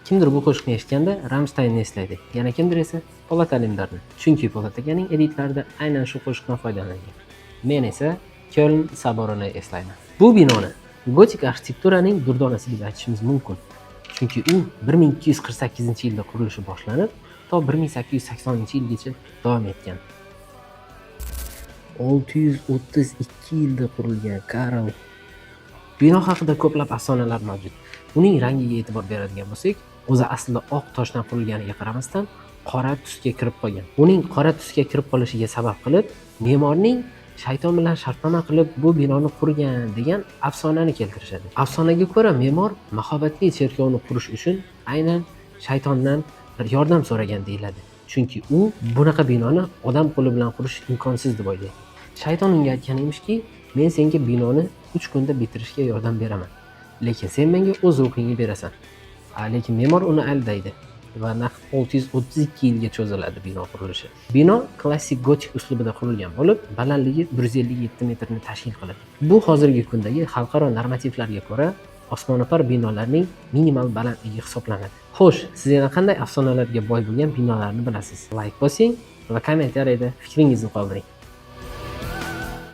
Kimdir bu qo'shiqni eshitganda Ramshtaynni eslaydi, yana kimdir esa Polat Alemdarni. Chunki Polat akaning editlarida aynan shu qo'shiqdan foydalangan. Men esa Köln soborini eslayman. Bu binoni gotik arxitekturaning durdonasi deb aytishimiz mumkin. Chunki u 1248-yilda qurilishi boshlanib, to 1880-yilgacha davom etgan. 632 yilda qurilgan, Karl. Bino haqida ko'plab afsonalar mavjud. Uning rangiga e'tibor beradigan bo'lsak, o'zi aslida oq toshdan qurilganiga qaramasdan qora tusga kirib qolgan. Uning qora tusga kirib qolishiga sabab qilib me'morning shayton bilan shartnoma qilib bu binoni qurgan degan afsonani keltirishadi. Afsonaga ko'ra, me'mor mahobatli cherkovni qurish uchun aynan shaytondan yordam so'ragan deyiladi. Chunki u bunaqa binoni odam qo'li bilan qurish imkonsiz deb o'ylaydi. Shayton unga aytgan emishki, men senga binoni 3 kunda bitirishga yordam beraman. Lekin sen menga o'z ruhingni berasan. Lekin me'mor uni aldaydi va naq 632 yilga cho'ziladi bino qurilishi. Bino klassik gotik uslubida qurilgan bo'lib, balandligi 157 metrni tashkil qiladi. Bu hozirgi kundagi xalqaro normativlarga ko'ra osmono'par binolarning minimal balandligi hisoblanadi. Xo'sh, siz yana qanday afsonalarga boy bo'lgan binolarni bilasiz? Layk bosing va kommentariyada fikringizni qoldiring.